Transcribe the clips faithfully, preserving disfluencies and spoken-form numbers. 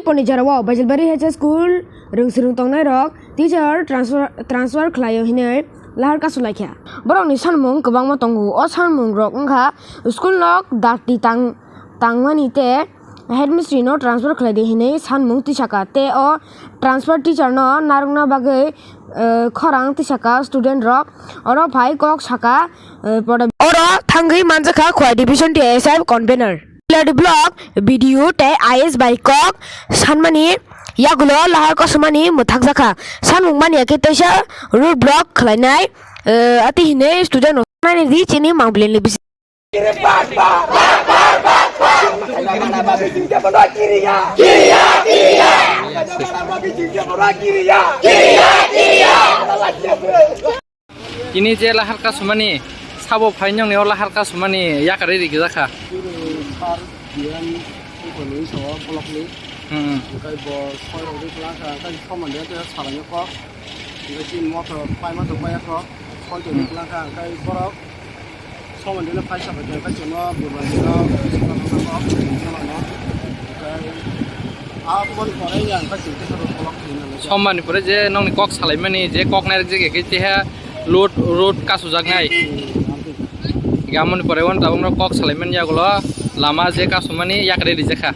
Koni jora o Baijalbari H S School rwngswrwng tongnai rok teacher transfer, transfer khlaio hinwi lahar kasu laikha. Borokni sanmung kwbangma tongo. O sanmung rok wngkha school nok dakti tang, tangmani tei headmistress no transfer khlai di hinwi sanmung tisaka tei o transfer teacher no narwkna bagwi, eh, khorang tisaka student rok. Oro phai kok saka, eh, pore. Oro thangwi manjakha Khowai Division T S F convener. Block B D O tei I S bai kok sanmani yagulo lahar kosomani mwthakjakha. Sanmung manya khe teisa road block khlainai, eh, ati hinwi student rok nai di chini mangbilini bisi. Ini je lahar kasumani, sabo phainong ni o lahar kasumani yakari ri gijak kha. Ini sar biyan, ini so block ni. Hmm. Hingkai bo soi rok ri klang kha, hingkai soman de te salai no kok. Hingkai tin motor pai ma tong pai kok, soi rok ri klang kha, hingkai borok soman de no phai sa bai, hingkai chwng no bubar no, hingkai a pon pore yang hingkai chwng te sabo block ni. Soman ni pore je nong ni kok salai mani, je kok nai rik je ke te ha. Road, road kasujaknai. Gamoni pore wan tabuk no kok salaimani yagulo lama je kasumani yakre rijakha.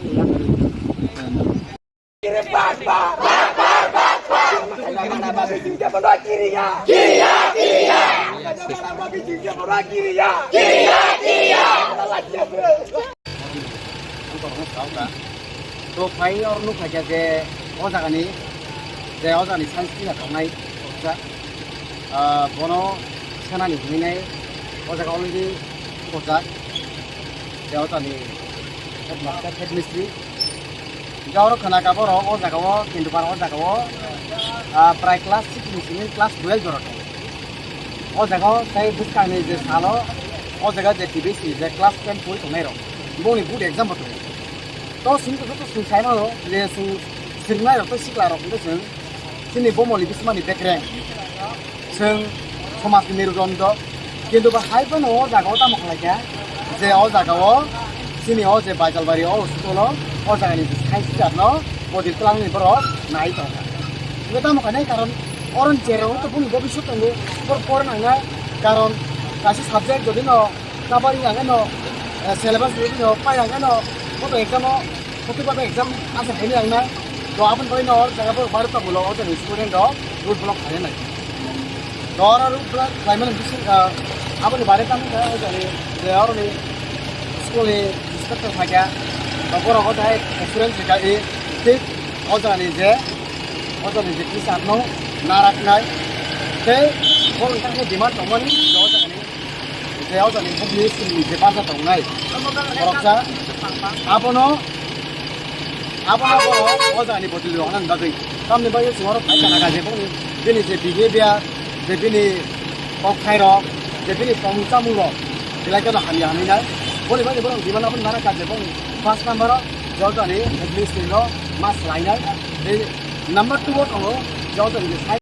Ang korokno sa wngkha. To phai oro nukha khe je o jagani, je o jagani science teacher tongnai, ah, bono senani hinwi nai o jaga already khojak, je o jagani headmaster, headmistress. Hingke oro khna kha borok o jaga o, Kendupara o jaga o, ah, prai class six ni simi class twelve jora tongo. O jaga o tei bwskangni je salo, o jaga je T B C je class ten pori tongnai rok, bongni good example tongo. To chwng to joto chwng sai mano je chwng swrwngnairok tei siklairok hwnkhe chwng chini bomoni bismani bekreng, chwng somajni merudondo. Kintu bo hai phano o jaga o tamo khlai kha je o jaga o chini o je Baijalbari o school o, o jagani science teacher no bodi twlangni borok nai tongkha. Hwnkhe tamo khainai karon oro ni cherao to boni bobiswt tongo, bor pore nangnai karon kaisa subject jodi no Kabari ang no, eh, syllabus review no pai ang no, koto exam o, koto baba exam asa khaini ang na, to aboni bai no jaga bo bari to mulo o jani student rok road block khainai. To oro road block khlaimani bising, eh, aboni bare tamo kha o jani je oro ni school ni inspector phaikha, to borok o jai student se kai thik o jani je, o jani je teacher no naraknai, tei borok ni demand tongmani o jani. Je o jani bokni simi je barsa tongnai. Boroksa abono, abono borok o jani bodol rok nang bagwi. Tamni bagwi chwng oro phai kana kha je bokni bini je behavior, je bini kok thai rok, je bini tong chamung rok, belai kheno hamya hinwi nai. Boni bagwi borok demand abono nana kha je bokni first number o je o jani bokni simi no ma swlainai. Tei number two o tongo je o jani je